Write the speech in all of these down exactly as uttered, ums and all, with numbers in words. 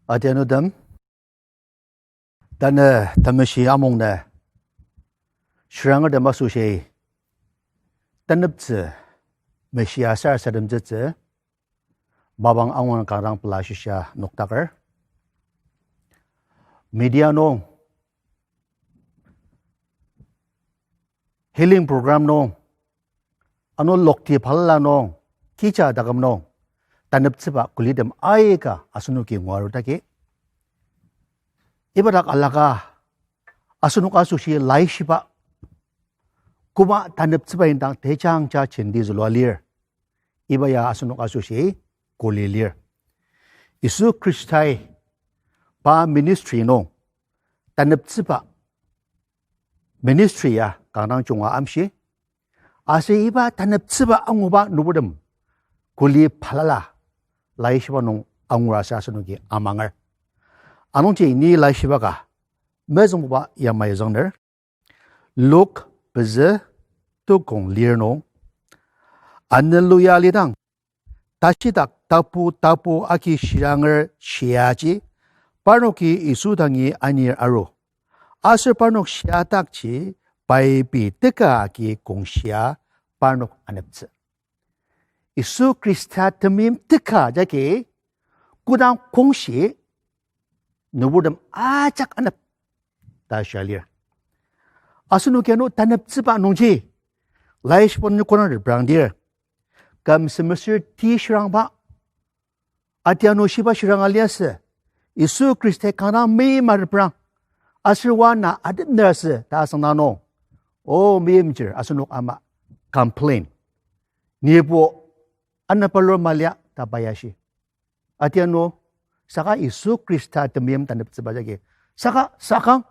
Adianutem, tanü temeshi amungnü shirangertem asoshi taneptsü meshia sarasademtsütsü mapang angur kanga dang pela shisa nokdaker. Media nung, healing program nung, ano lokti balala nung, kija taküm nung, taneptsüba kulitem aika asenoki nguaru dagi. Iba dak alaka, asenok asoshi laishiba, koba taneptsüba indang tejangja jenti zülua lir. Iba ya asenok asoshi kuli lir. Yisu Khristai pa ministry nung taneptsüba ministry ya kanga dang junga amshi. Aser iba taneptsüba anguba nüburtem kuli balala laishiba nung angur aser asenoki amanger. Anungji ni laishiba ka mezüngbuba yamai züngner. Luk pezü tukong lir nung, anelu ya alidang, tashidak tapu tapu agi shiranger shiaji, parnoki Yisu dangi anir aru. Aser parnok shiadakji, pai pei teka agi kongshia parnok aneptsü. Yisu Khrista temeim teka jagi kodang kongshi, nüburtem ajak anep ta shia lir. Asenoki ano taneptsüba nungji, laishiba nung kodang reprangdir, küm semester ti shirangba, adianu shiba shiranga liasü, Yisu Khrista kanga meima reprang, aser oa na adepner asü ta asüngdang nung, o meimchir asenok ama complain, nibo anepalur malia ta pa ya shi. Adianu, saka Yisu Khrista temeim taneptsüba jagi, saka sakang,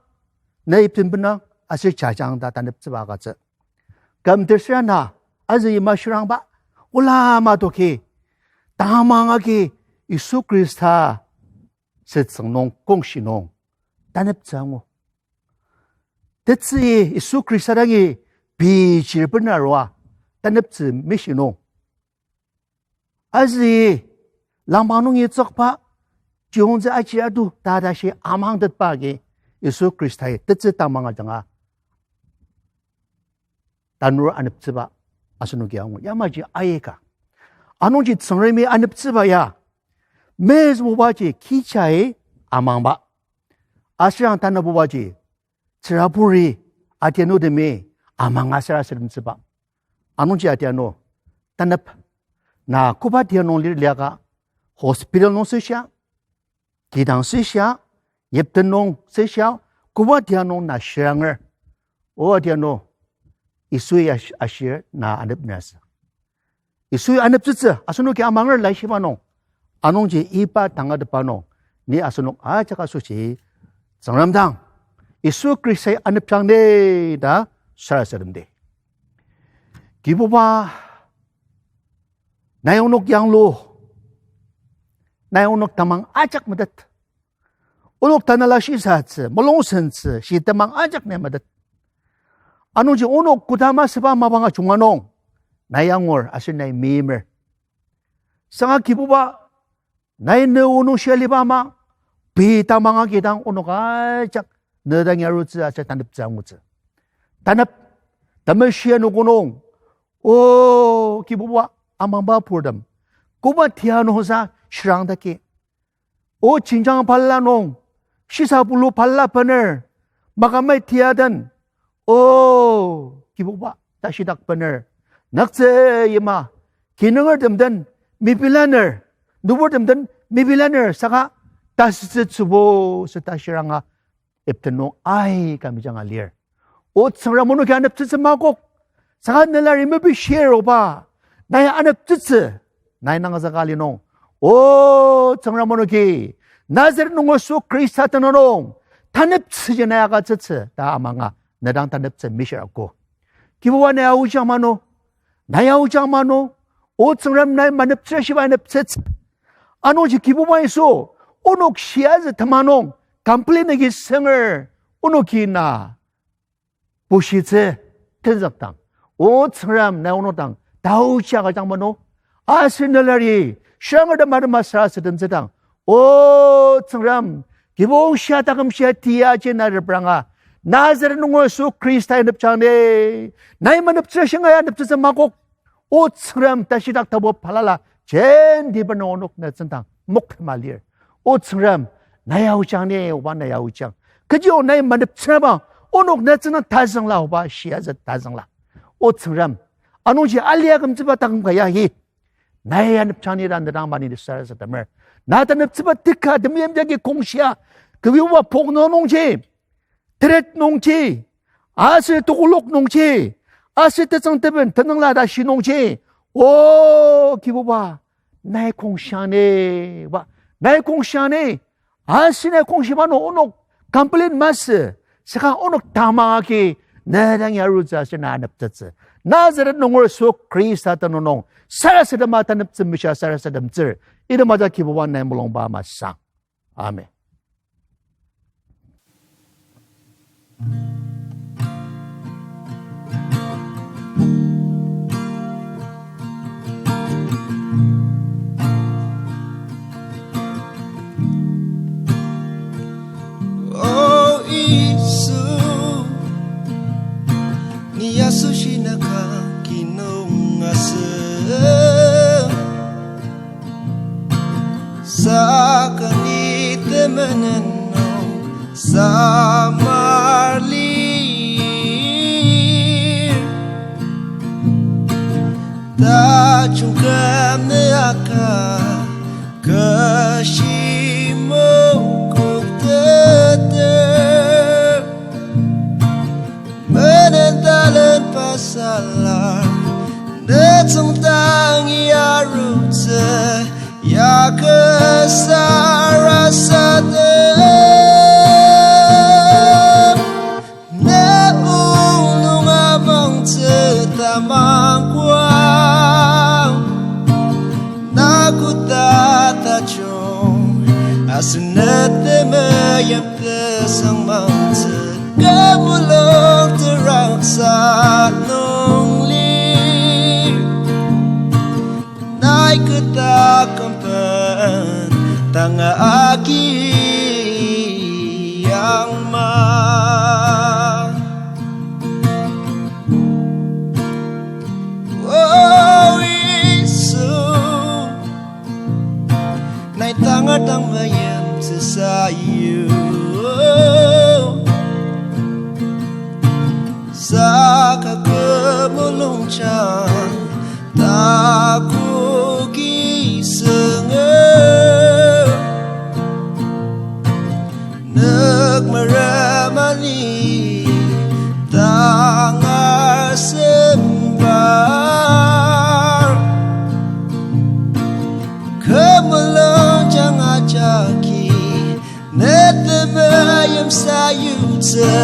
na ipten benang aser jajang ta taneptsüba agütsü. Küm tersür na, azü ima shirangba, ola matoki, tamang agi Yisu Khrista sütsüng nung kongshi nung taneptsü angu. Tetsü Yisu Khrista dangi pei chir bena arua taneptsü mishi nung, azü langpang nungi tsükba chiyongtsü aji atu ta tashi amangtetba agi Yisu Khristai tetsü tamang ajanga tanur aneptsüba asenoki angu. Yamaji aika, anungji Tsüngremi aneptsüba ya mezüngbubaji kijai amangba, aser ang tanabubaji tsüraburi adianutemi amanga sarasademtsüba. Anungji adianu, tanep, na koba tia nung lir liaka, hospital nung süshia, kidang süshia, yipten nung süshia, koba tia nung na shiranger, o adianu, Yisui ash- ashir na anepner asü. Yisui aneptsütsü asenoki amanger laishiba nung. Anungji iba tangatetba nung, ni asenok ajak asoshi Tsüngrem dang, Yisu Khristai anepjang ni ta sarasademdi. Kibuba, nai onok yanglu, nai onok tamang ajak metet. Onok tanela shisatsü, mulungsentsü, shi temang ajak nai metet. Anungji onok kodama süba mapanga junga nung, nai angur aser nai meimer. Saka Kibuba, nai ne o nung shia liba ama, pei tamang agi dang onok ajak ne dangi arutsü aser taneptsü angutsü. Tanep, temeshi anogo nung, o Kibuba, amangba purtem, koba tia nungsa shirangdaki, o jenjang balala nung, shisa pulu balala bener, makamai tia den, o Kibuba, tashidak bener, nüktsü yima, kinungertem den mebilaner, nüburtem den mebilaner, saka tasütsü tsübu süta shiranga, ipten nung aika mejanga lir. O Tsüngrem, onoki aneptsütsü makok, saka nelari mepishir oba, nai aneptsütsü, nai nangzüka li nung, o Tsüngrem, onoki Nazaret nunger Yisu Khrista tenüng nung taneptsüji nai agütsütsü ta amanga, ne dang taneptsü mishir ako. Kibuba, nai aojang mano, nai aojang mano, o Tsüngrem, nai maneptsür shiba aneptsütsü. Anungji Kibuba Yisu, onok shiazü tema nung complain agi sünger, onoki na bushitsü tenzükdang, o Tsüngrem, nai onok dang taochi agüjang mano, aser nelari shirangertem atema sarasademtsüdang, O Tsüngrem, kibong shia taküm shia tia ji na repranga. Nazaret nunger Yisu Khrista ya nepjang ni. Nai maneptsür shinga ya neptsütsü makok. O Tsüngrem, tashidak tapu balala, jenti beno onok ne tsüngdang mokma lir. O Tsüngrem, nai aojang ni, oba nai aojang. Kechi o nai maneptsüba, onok ne tsüngdang tazüngla, oba shia zet tazüngla. O Tsüngrem, anungji alia kümtsüba taküm ka ya hi. Nai ya nepjang ni ta ne dang mani sarasademer. Na ta neptsüba teka temeim jagi kongshia. Kebiba pokno nungji. Teret nungji. Aser tokolok nungji. Aser tetsang teben tenüngla tashi nungji. O Kibuba. Nai kongshiang ni. Ba. Nai kongshiang ni. Aser nai kongshiba nung onok complain masü, saka onok tamang agi, ne dang ya arutsü aser na aneptettsü. Nazaret nunger Yisu Khrista tenüng nung, sarasadema taneptsü mishia sarasademtsür. Item ajak Kibuba nai mulungba masang. Amen. O Yisu, ni asoshi naka kinung asü. Saka ni temenen nung samar lir. Tajung kümnü aka kashi mokokteter. Menen talen pasala, ne tsüngdang ya arutsü, ya kesara sade. Ne o nung amangtsü tamang kwa. Na koda tajung, asen ne temeim tesang mangtsü, kü mulung teraksa nung lir. Nai kü taküm pen tanga agi angma. O Yisu, nai tangar dang meimtsü sayu. Saka kü mulungjang takoki sünger. Nük meremani tangar sembar. Kü mulungjang ajaki, ne temeim sayutsü,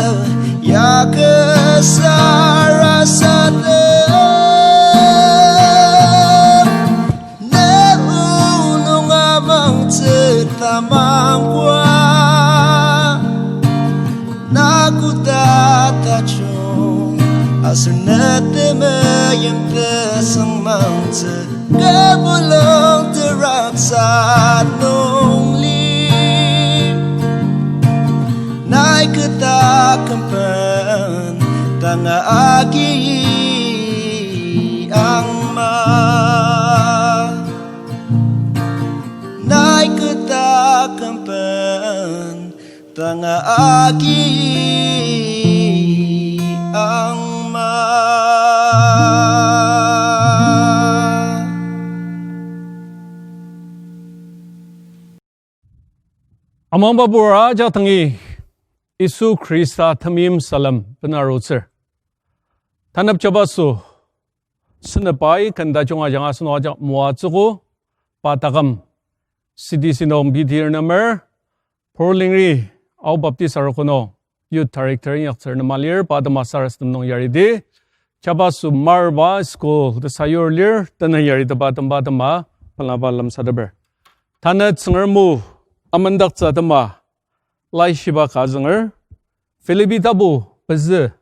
ya kesara sade. Ne o nung amangtsü tamang kwa. Na koda tajung, aser ne temeim tesang mangtsü, kü mulung teraksa nung lir. Nai kü taküm pen tanga agi angma. Nai kü taküm pen tanga agi angma. Amangba pur ajak dangi Yisu Khrista temeim salem bena arutsür. Tanep jabaso, senepai kenda junga janga seno ajak moatsüogo, pa taküm C D C nung bitir nemer, Porlingri Ao Baptist Arogo nung Youth Director inyaktsür nema lir, pa atema sarasadem nung yaridi. Jabaso marba school tesayur lir, tena yaritepa temba atema pelaba lemsateper. Tanü Tsüngrem o amendaktsü atema laishiba ka azünger, Philippi tapu pezü,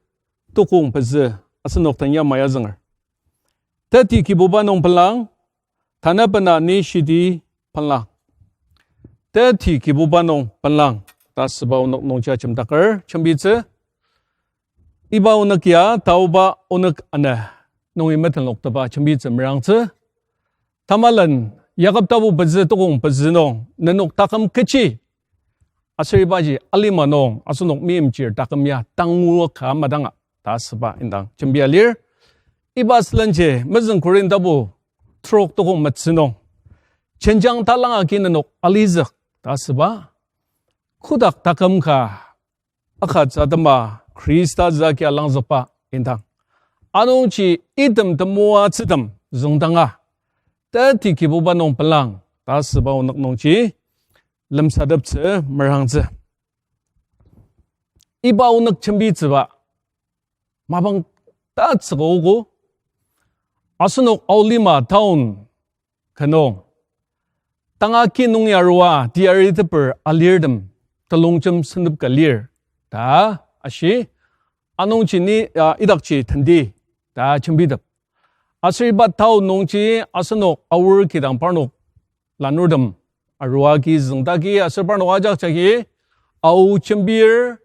tukong pezü, asenok den yamai azünger. Teti Kibuba nung pelang, tanü bena ni shidi pelang. teti Kibuba nung pelang ta asüba onük nungji ajemdaker jembitsü. Iba onük ya taoba onük ana nungi metenloktepa jembitsü merangtsü. Tamalen Yakob tapu pezü tokong pezü nung nenok taküm kechi aser ibaji alima nung asenok meimchir taküm ya tangu ka madanga ta asüba indang jembia lir. Iba sülenji mezüng Korinth tapu trok tokong metsü nung, jenjang talang agi nenok alizük ta asüba, kotak taküm ka akatsü atema Khrista züa kia langzükba indang. Anungji item temoatsütem züngdanga, teti Kibuba nung pelang ta asüba onük nungji lemsateptsü merangtsü. Iba onük jembitsüba mapang tatsüka ogo. Asenok Aolima town ka nung tanga ki nung yarua teyariteper alirtem telongjem sentep ka lir ta ashi. Anungji ni, ah, idakji tendi ta jembitep. Aser iba town nungji asenok Aor kidang parnok lanurtem arua agi züngdaki aser parnok ajak jagi Ao jembir,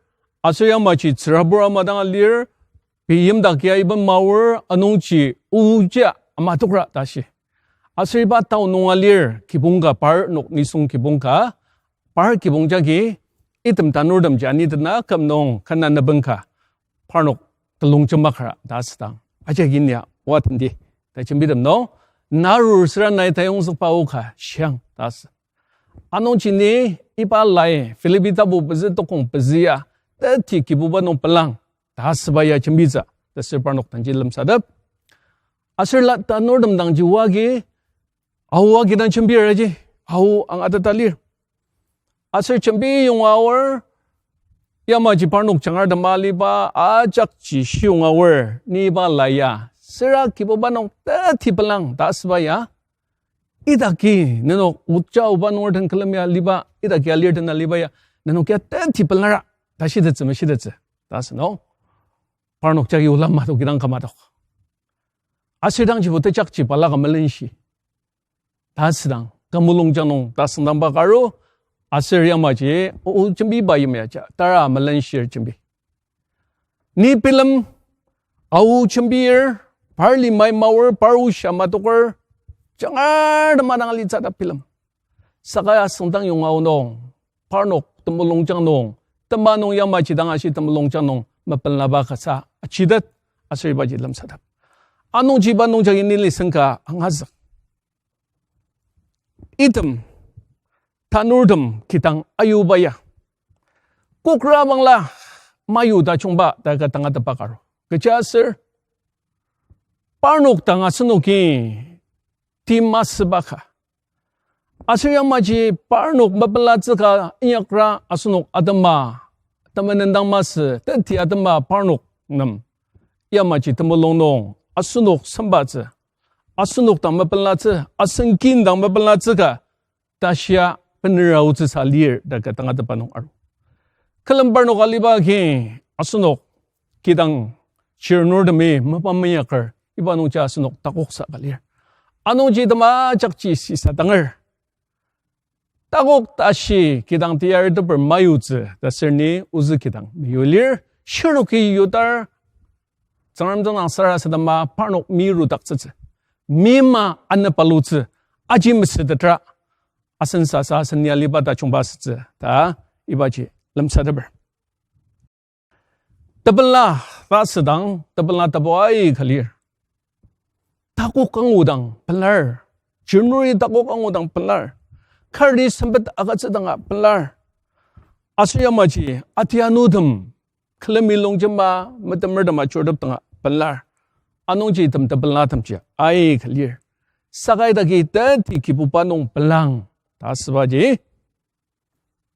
aser yamaji tsürabur ama dang alir, pei yimdak ya iben maor, anungji oji ama tokra ta shi. Aser iba town nung alir kibong ka parnok nisung kibong ka, par kibong jagi item tanurtemji anitena küm nung kena nüben ka parnok telongjem makara ta asüdang, ajak inya oa tendi ta jembitem nung, narur süra nai tayongzükba o ka shiang ta asü. Anungji ni iba lai Philippi tapu pezü tokong pezü ya, teti Kibuba nung pelang ta asüba ya jembitsü ta aser parnok dangji lemsatep. Aser la tanurtem dangji oa agi, Ao agi dang jembir aji, Ao angateta lir. Aser jembi yonga aor, yamaji parnok jangar tema aliba ajakji shiyonga aor, ni iba la ya, süra Kibuba nung teti pelang ta asüba ya, idaki nenok oja oba nunger den külemi aliba, idaki alir den aliba ya, nenok ya teti pelara ta shitettsü meshitettsü ta asü nung, parnok jagi ola matok kidang ka matok. Aser dangjibo tejakji balaka melenshi ta asüdang, kü mulungjang nung ta asüngdangba karu, aser yamaji o jembiba yimya ja tara melenshir jembi. Ni bilem, Ao jembir, par limai maor, par oshi ama toker, jangar tema dang alitsü ta bilem. Saka asüngdang yonga ao nung, parnok temulungjang nung, tema nung yamaji dang ashi temulungjang nung mepelenaba kasa ajitet, aser ibaji lemsatep. Anungji iba nungjagi ni lisenka angazük. Item, tanurtem kidang ayuba ya, kokra bangla mayu tajungba ta ka tangatetba karu. Kechiaser parnok dang asenoki ti masüba ka, aser yamaji parnok mepelatsü ka inyakra asenok atema temenen dang masü, teti atema parnok nem yamaji temulung nung asenok sembatsü, asenok dang mepelatsü, asen kin dang mepelatsü ka tashia benera otsüsa lir ta ka tangatetba nung aru. Külem parnok aliba agi asenok kidang chirnurtemi mapa menyaker, iba nungji asenok takoksa ka lir. Anungji tema ajakji sisa danger. Takok tashi kidang teyariteper mayutsü ta aser ni ozü kidang meyulir, shirnoki yutar, Tsüngrem tenüngsara sadema parnok mirudaktsütsü, mima anepalutsü, aji mesütetra, asen sasa asen ya aliba tajungba asütsü ta ibaji lemsateper. Tepela ta asüdang, tepela tapu aika lir. Takok angudang pelar. Chirnuri takok angudang pelar. Kari sempet agütsüdanga pelar. Aser yamaji atianutem, külemi longjema, metemertem ajurutepdanga pelar. Anungji item tepelatemji aika lir. Saka idaki teti Kibuba nung pelang ta asübaji,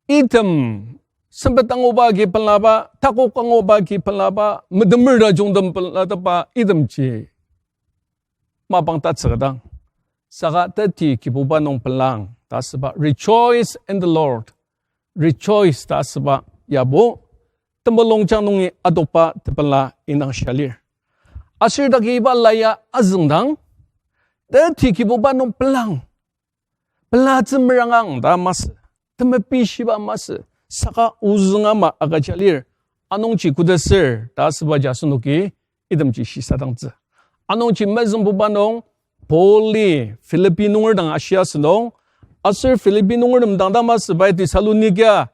item sempet anguba agi pelaba, takok anguba agi pelaba, metemer tajungtem pelatepba itemji mapang tatsükdang. Saka teti Kibuba nung pelang ta asüba, rejoice in the Lord. Rejoice ta asüba yabo temulungjang nungi adokba tepela indang shia lir. Aser idaki iba la ya azüngdang, teti Kibuba nung pelang, pelatsü merangang ta masü. temepishiba masü, saka ozüng ama agüja lir, anungji koda sür ta asübaji asenoki itemji shisadangtsü. Anungji mezüngbuba nung, Paul-i Philippi nunger dang ashia asünung, aser Philippi nungertem dang ta masü pai Thessalonika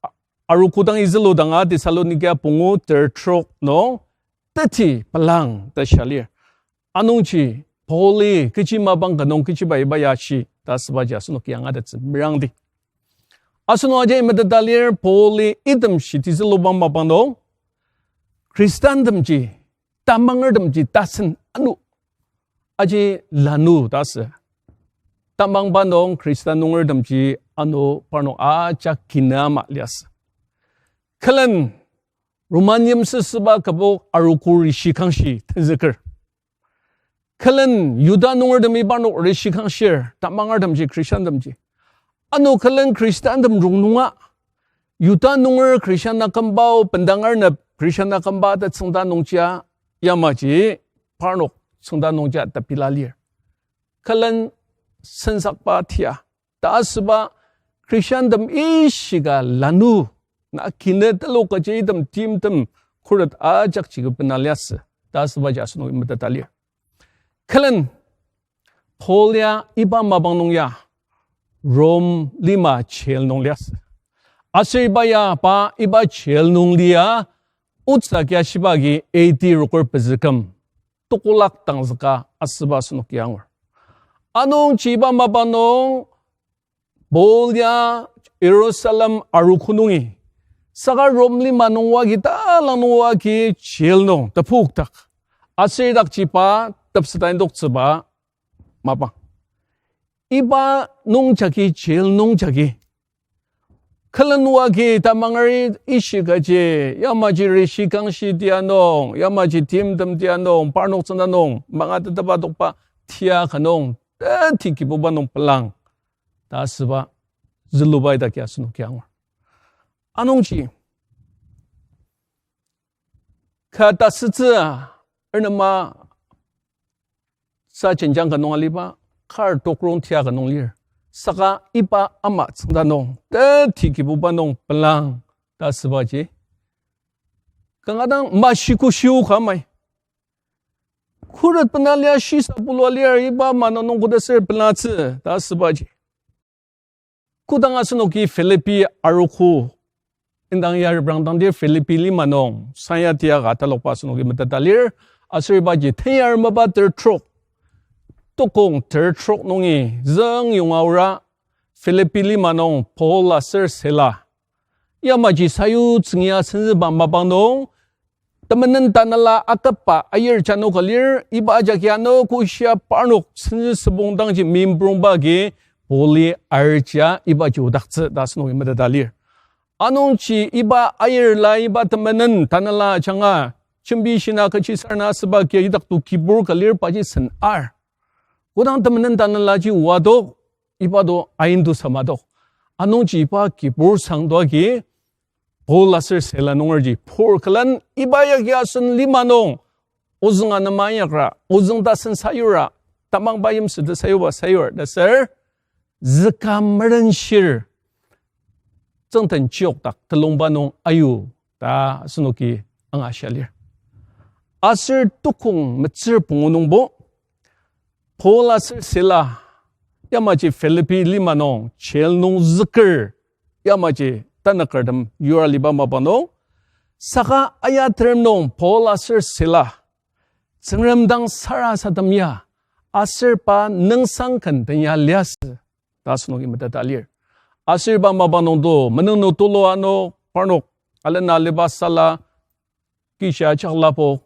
a-, arogo dang izülu danga Thessalonika pungu ter trok nung, teti pelang ta shia lir. Anungji Paul-i kechi mapang ka nung kechiba iba ya shi ta asübaji asenoki angatettsü merangdi. Asenok aji meteta lir Paul-i item shitizüluba mapang nung, Khristantem ji, tamangertem ji tasen ano aji lanu ta asü. Tamangba nung Khristan nungertem ji ano parnok ajak kinü ama liasü. Külen Roman yimsüsüba kübok arogo rishi kangshi tenzüker. Külen Yuda nungertemi parnok rishi kangshir, tamangertem ji, Khristantemji. Ano külen Khristantem rongnunga, Yuda nunger Khristan akümbao bendangar nep Khristan akümba ta tsüngda nungjia, yamaji parnok tsüngda nungjia tepela lir. Külen sensakba tia ta asüba Khristantem ishika lanu, na kinü telok kaji item timtem khuret ajakji kübena liasü ta asübaji asenoki meteta lir. Külen Paul ya iba mapang nung ya Rom lima jail nung liasü. Aser iba ya pa iba jail nung lia otsü kiashiba agi A D rokur pezü küm tekolak tangzüka asüba asenoki angur. Anungji iba mapang nung Paul ya Jerusalem arogo nungi, saka Rom lima nung oagi talang nung oagi jail nung tepokdak. Aser idakji pa tepseta indoktsüba mapang. Iba nung jagi, jail nung jagi, külen oagi tamangeri ishikaji, yamaji rishi kangshi tia nung, yamaji timtem tia nung, parnok tsüngda nung mangatetba tokba tia ka nung, teti Kibuba nung pelang ta asüba züluba idaki asenoki angur. Anungji ka tasütsü ernema sa jenjang ka nung aliba, kar tokrong tia ka nung lir. Saka iba ama tsüngda nung, teti Kibuba nung pelang ta asübaji, kanga dang mashiko shio ka amai. Khuret bena lia shisa bulua lir, iba ama nung koda ser pelatsü ta asübaji. Kodang asenoki Philippi arogo indang ya reprangdangdir Philippi lima nung saya tia ka talokba asenoki meteta lir, aser ibaji teyar mapa ter trok, tokong ter trok nungi züngyonga aora, Philippi lima nung Paul aser Sila yamaji sayutsüngi asenzüba mapang nung, temenen tanela akaba ayir jano ka lir, iba ajaki ano koshia parnok senzü sübong dangji mimprongba agi Paul-i arjia ibaji odaktsü ta asenoki meteta lir. Anungji iba ayirla iba temenen tanela ajanga jembi shina kechi sarena asüba agi idakto kibur ka lir paji sen ar. Kodang temenen tanelaji oadok, iba do ain to samadok. Anungji iba kibur sangdo agi Paul aser Sila nungerji pur külen iba yagi asen lima nung ozüng anema inyakra, ozüng tasen sayura, tamangba yimsütet sayuba sayur ta ser, züka merenshir tsüngden chiokdak telongba nung ayu ta asenoki angashia lir. Aser tokong metsür pungu nungbo Paul aser Sila yamaji Philippi lima nung jail nung züker, yamaji tanükertem yur aliba mapang nung, saka ayaterem nung Paul aser Sila Tsüngrem dang sarasadem ya, aser pa nüngsang ken tenya liasü ta asenoki meteta lir. Aser iba mapang nungdo menüng nung tulu ano parnok alena aliba sala kisha chaklapok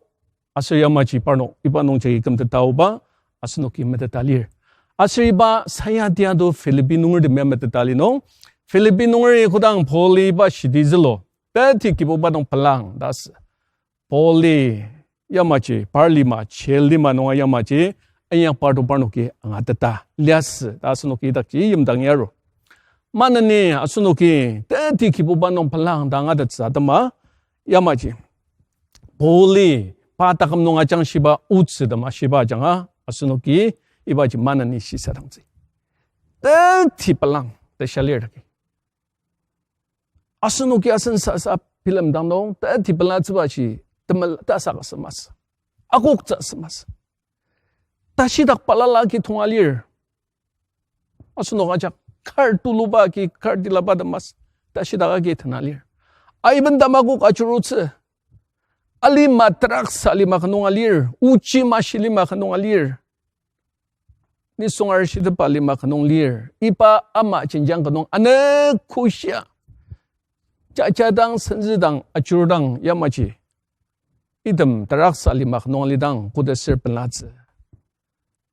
aser yamaji parnok iba nungjagi kümteta aoba asenoki meteta lir. Aser iba saya tia do Philippi nungertem ya meteta li nung, Philippi nungeri kodang Paul-i iba shidi zülu, teti Kibuba nung pelang ta asü. Paul-i yamaji par lima, jail lima nunga yamaji, inyakba to parnoki angateta liasü ta asenoki idakji yimdang yaru. Maneni asenoki teti Kibuba nung pelang ta angatettsü atema, yamaji Paul-i pa taküm nung ajangshiba otsütem ashiba ajanga asenoki ibaji maneni shisadangtsü. Teti pelang ta shia lir dagi. Asenoki asen sasa bilemdang nung, teti pelatsübaji, temela ta saka semas. Akoktsü semas. Tashidak balala ki tonga lir. Asenok ajak kar tuluba ki kar tilaba temas, tashidak agi tena lir. Aiben tamakok ajurutsü. Alima teraksa lima ka nung alir, ochi mashi lima ka nung alir. Nisung arishitepa lima ka nung lir, iba ama jenjang ka nung anü kushia. Jajadang, senzüdang, ajurdang yamaji. Item teraksa lima ka nung alidang koda ser pelatsü.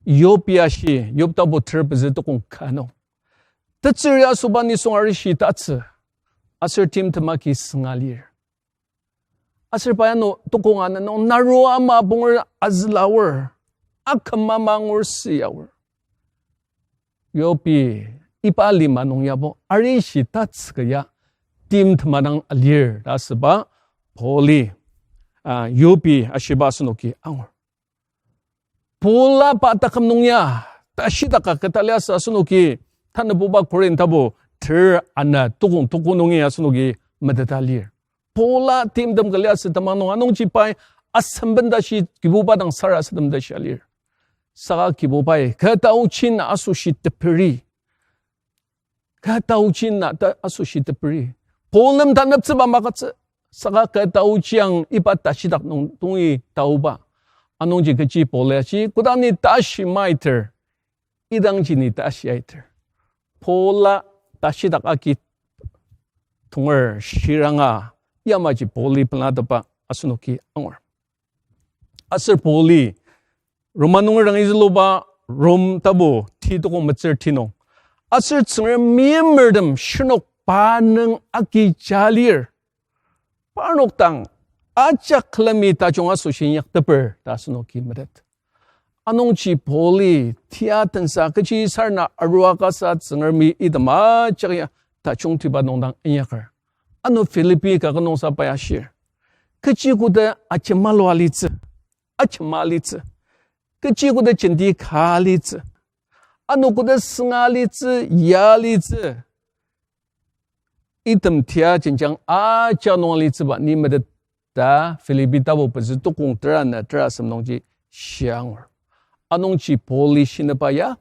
Yob ya shi, Yob tapu ter pezü tukong ka nung. Tetsür ya asoba nisung arishi tatsü. Aser timtem agi sünga lir. Aser pa ano tukong ana nung naru ama punger azüla aor. Aküm ama angur si aor. Yobi iba lima nung yabo arishi tatsü ka ya timtem adang alir ta asüba Pauli, ah, Yobi ashiba asenoki angur. Paula pa taküm nung ya, tashidak ka ketaliasü asenoki, tanabuba Korinth tapu ter ana tukong tuko nungi asenoki meteta lir. Paula timtem kaliasü temang nung anungji pai asemben tashi Kibuba dang sarasadem tashi alir. Saka Kibubai kü taochi na asoshi teperi. Kü taochi na ta asoshi teperi. Paul nem taneptsüba magütsü. Saka kü taochi ang iba tashidak nung tongi taoba. Anungji kechi Paul ya shi, kodang ni tashi maiter, idangji ni tashi aiter. Paula tashidak agi tonger shiranga, yamaji Pauli pelateba asenoki angur. Aser Pauli, Roma nunger dang izüluba Rom tapu ti tukong metsür ti nung. Aser Tsüngrem meimertem shirnok pa nung agi ja lir. Parnok dang ajak külemi tajung asoshi inyakteper ta asenoki metet. Anungji Pauli tia tensa kechi sarena arua kasa Tsüngremi item ajak ya tajungtiba nung dang inyaker. Ano Philippi kaket nungsa pai ashir. Kechi koda ajemalua litsü, ajema litsü. Kechi koda jenti ka litsü. Ano koda sünga litsü, ya litsü. Item tia jenjang ajak nung litsüba ni metet ta Philippi tapu pezü tukong tera na tera asem nungji shia angur. Anungji Pauli shinaba ya,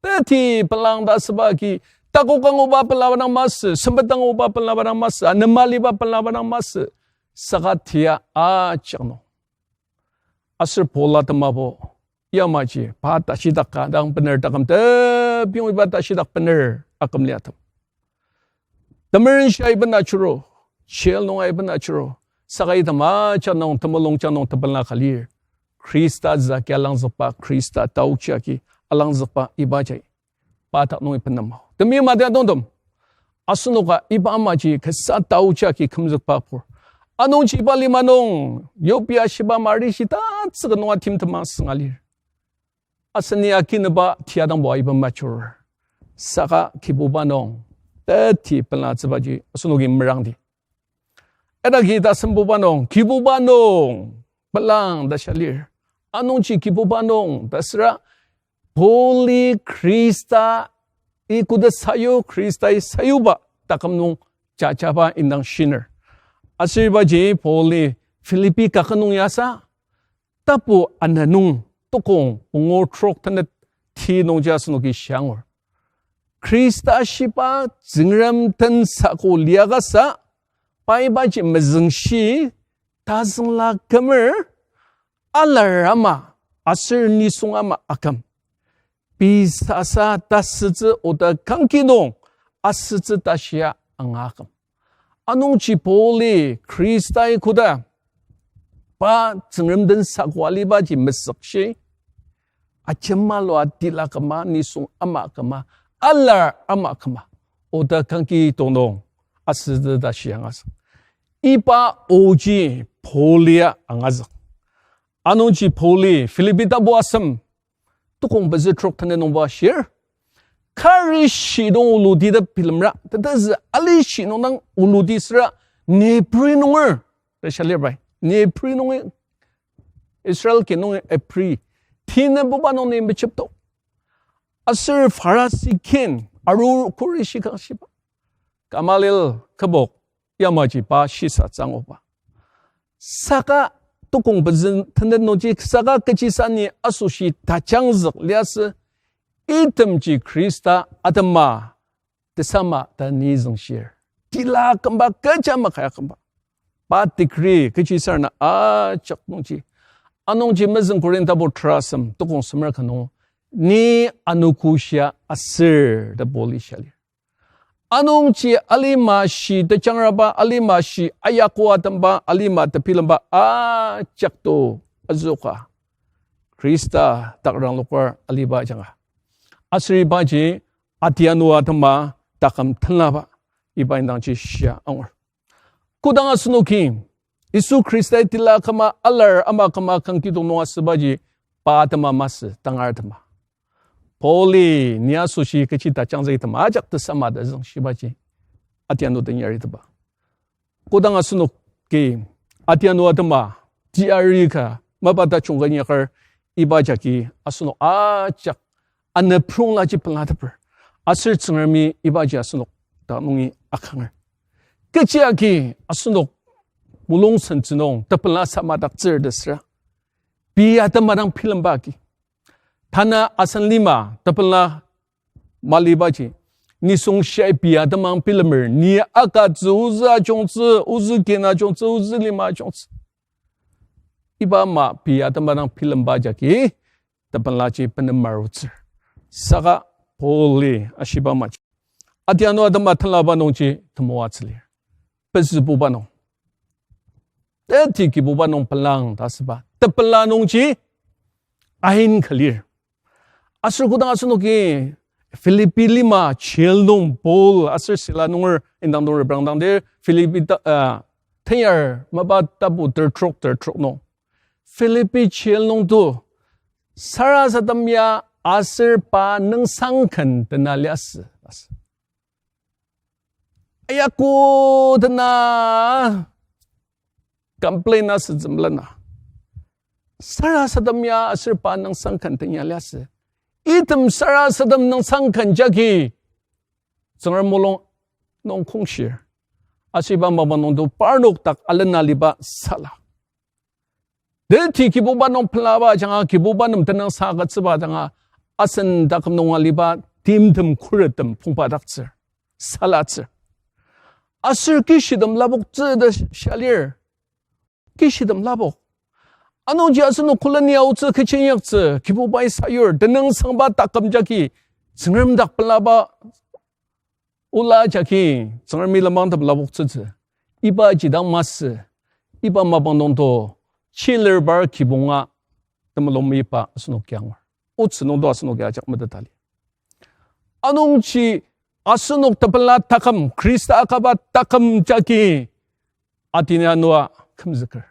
teti pelang ta asüba agi, takok anguba pelaba dang masü, sempet anguba pelaba dang masü, anema liba pelaba dang masü, saka tia ajak nung. Aser Paul atemabo, yamaji pa tashidak ka dang bener taküm tepiyong iba tashidak bener aküm liatem. Temerenshi aiben ajuru, jail nung aiben ajuru, saka item ajak nung temulung jak nung tepela ka lir. Khrista zaki alangzükba, Khrista taochi agi alangzükba ibaji pa dak nungi benema. Temi mati atongtem, asenoka iba amaji kasa taochi agi kümzükba pur. Anungji iba lima nung, Yob ya shiba arishi tatsüka nunga timtem asünga lir. Aseni akineba tia dangbo aiben majur. Saka Kibuba nung, teti pelatsübaji asenoki merangdi. Idaki tasembuba nung, Kibuba nung, pelang ta shia lir. Anungji Kibuba nung, ta süra, Pauli Khrista, i koda sayu, Khrista i sayuba, taküm nung jajaba indang shiner. Aser ibaji Pauli Philippi kaket nung yasa, tapu ana nung tukong pungu trok tenet ti nungji asenoki shia angur. Khrista shiba Tsüngrem den sako liakasa, pa ibaji mezüngshi, tazüngla kümer, alar ama, aser nisung ama aküm. Pei sasa tasütsü oda kangki nung asütsü tashia anga aküm. Anungji Pauli Khristai koda pa Tsüngrem den sako alibaji mesükshi, ajemalua tila küma, nisung ama küma, alar ama küma, oda kangki tonung asütsü tashi angazük. Iba oji Paulia angazük. Anungji Pauli Philippi tapu asem, tukong pezü trok tenet nungbo ashir. Kari shi nung oluti ta bilemra, tetezü ali shi nung dang oluti süra, Nepri nunger, ta shia lir pai. Nepri nunger, Israel kin nunger Epri. Tinabuba nung ni mechepto. Aser Pharisi kin, aru kuri shi kang shiba. Gamaliel kübok. yamaji pa shisatsü anguba. Saka tukong pezü tenet nungji saka kechisa ni asoshi tajangzük liasü, itemji Khrista atema tesama ta ni züngshir. Tila kümba kecha makaya kümba. Pa degree kechisarena ajak nungji. Anungji mezüng Korintabo terasem tukong semer ka nung, ni anogoshia aser ta Pauli shia lir. Anungji alima shi tejangraba, alima shi ayako atemba, alima tebilemba ajak to azüka Khrista dak rangloker aliba ajanga. Aser ibaji atianu atema taküm tenlaba iba indangji shia angur. Kodang asenoki Yisu Khristai tila küma alar ama küma kangkidong nung asübaji pa atema masü, tangar atema. Pauli ni asoshi kechi tajangzüktema ajak tesama ta züngshibaji atianu den yaritepa. Kodang asenoki atianu atema teyari ka mapa tajung ka inyaker iba jagi asenok ajak anepronglaji pelateper. Aser Tsüngremi ibaji asenok dak nungi akanger. Kechi agi asenok mulung sentsü nung tepela samadaktsür ta süra, pei atema dang bilemba agi. Tanü asen lima tepela malibaji, nisung shia pei atema dang bilemer, ni akatsü ozü ajungtsü, ozü kin ajungtsü, ozü lima ajungtsü. Iba ama pei atema dang bilemba jagi tepelaji bener marutsür. Saka Pauli ashiba amaji, atianu atema tenlaba nungji temoatsü lir. Pezübuba nung, teti Kibuba nung pelang ta asüba tepela nungji ain ka lir. Aser kodang asenoki Philippi lima jail nung Paul aser Sila nunger indang nung reprangdangdir, Philippi ta, uh, tenyar mapa tapu tertrok tertrok nung, Philippi jail nung to sarasadem ya aser pa nüngsang ken tena liasü asü. Ayako tena complain asütsü melena. Sarasadem ya aser pa nüngsang ken tena liasü. Item sarasadem nüngsang ken jagi Tsüngrem mulung nung kongshir. Ashiba mapa nung to parnok dak alena aliba sala, teti Kibuba nung pelaba ajanga, Kibuba nem tenüngsang agütsüba ajanga, asen taküm nung aliba timtem khurettem pongpadaktsür, salatsür. Aser kishitem lapoktsü ta shia lir. Kishitem lapok. Anungji asenok koleni aotsü kechi inyaktsü, Kibubai sayur, tenüngsangba taküm jagi, Tsüngrem dak pelaba ola jagi, Tsüngremi lenmangtem lapoktsütsü. Ibaji dang masü, iba mapang nung to, chilerbar kibonga temulung meyipa asenoki angur. Otsü nung to asenoki ajak meteta lir. Anungji asenok tepela taküm, Khrista akaba taküm jagi atianua kümzüker,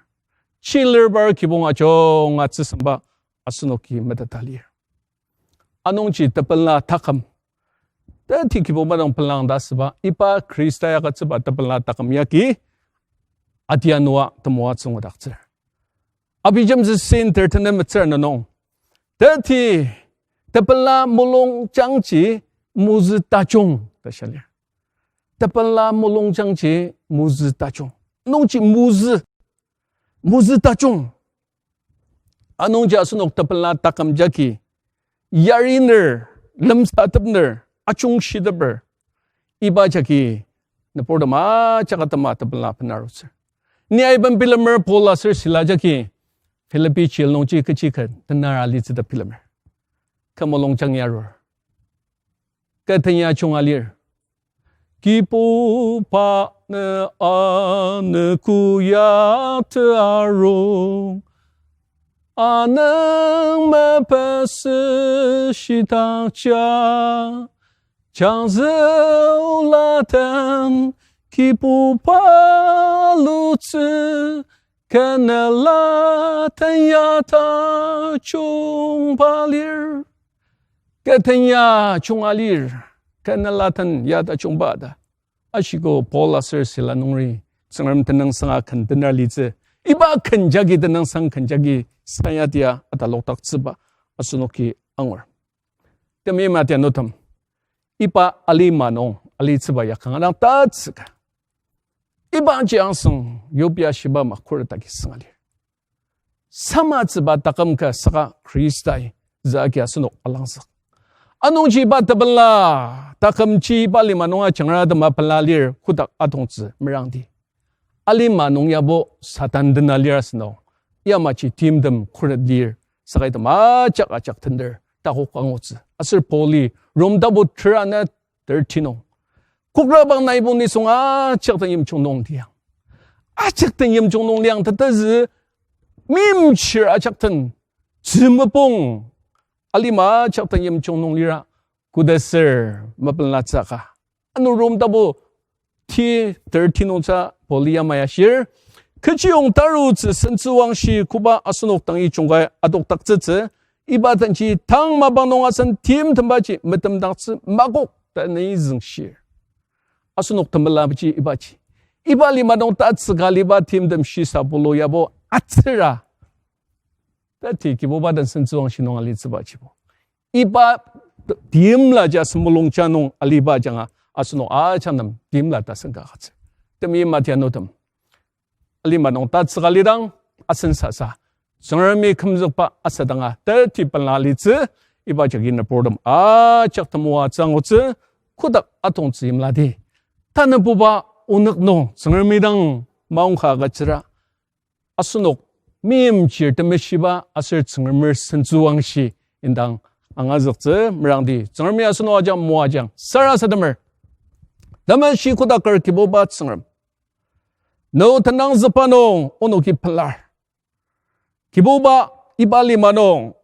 chilerbar kibong ajunga tsüsemba asenoki meteta lir. Anungji tepela taküm, teti Kibuba nung pelang ta asüba, iba Khrista ya agütsüba tepela taküm yagi atianua temoatsü ngudaktsür. Abijemtsü Saint Tertene metsür ana nung, teti tepela mulungjangji mozü tajung ta shia lir. Tepela mulungjangji mozü tajung. Nungji mozü, mozü tajung. Anungji asenok tepela taküm jagi yariner, lemsatepner, ajungshiteper, iba jagi nüburtem ajak atema tepela benarutsür. Ni aiben bilemer Paul aser Sila jagi Philippi jail nungji kechi ken tenara litsü ta bilemer. Kü mulungjang ya arur. Kü tenya junga lir. Kibuba nü anogo ya ta arung, anüng mepesü shidakja, jangzü ola den Kibuba lutsü, kü nela den ya tajungba lir. Kü tenya junga lir, kü nela den ya tajungba ta. Ashiko Paul aser Sila nungri Tsüngrem tenüngsanga ken tena litsü, iba ken jagi, tenüngsang ken jagi sayatia atalokdaktsüba asenoki angur. Temeim atianutem, iba alima nung alitsüba yakanga dang tatsüka. Ibaji angseng Yob ya shiba ama khuret agi sünga lir. Samatsüba taküm ka saka Khristai zü agi asenok alangzük. Anungji iba tepela takümji iba lima nunga jangra atema pela lir kotak atongtsü merangdi. Alima nung yabo Satan dena lir asünung. Yamaji timtem khuret lir, saka item ajak ajak tender takok angutsü. Aser Pauli Rom tapu tera ana thirteen nung, kokrabang naibong nisung ajak den yimjung nung liang. Ajak den yimjung nung liang tetezü, meimchir ajak den, tzümepong, alima ajak den yimjung nung lira, koda ser mepelatsü ka. Ano Rom tapu ti thirteen nungtsü Pauli yamai ashir, kechiyong tarutsü sentsüwangshi koba asenok dangi jungkai adokdaktsütsü, iba denji tang mapang nung asen timtembaji metemdaktsü makok ta ni züngshir. Asenok temelabaji ibaji. Iba lima nung tatsüka aliba timtem shisa pulu yabo atsüra. Tati Kibuba den sentsüwangshi nung alitsübajibo, iba timla ja semulung ja nung aliba ajanga asenok ajak nem timla tasen ka agütsür. Temeim atianutem, alima nung tatsüka alidang asen sasa Tsüngremi kümzükba asadanga teti pela alitsü, iba jagi nüburtem ajak temoatsü angutsü, kotak atongtsü imladi. Tanübuba onük nung Tsüngremi dang maongka agütsüra, asenok meimchir temeshiba aser Tsüngremer sentsüwangshi indang angazüktsü merangdi. Tsüngremi asenok ajak moajang sarasademer. Temeshi kotaker Kibuba Tsüngrem, ne tenangzükba nung onoki pelar. Kibuba, iba lima nung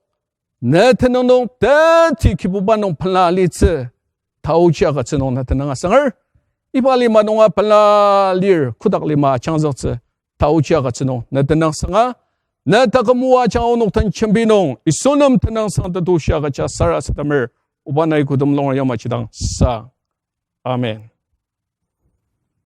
ne tenüng nung teti Kibuba nung pela alitsü, taochi agütsü nung ne tenüng asanger. Iba lima nunga pela lir kotak lima ajangzüktsü, taochi agütsü nung ne tenüng asanga. Ne taküm moajang onok den jembi nung Yisu nem tenüngsang tetushi agüja sarasademer, oba nai kodem longer yamaji dang sa. Amen.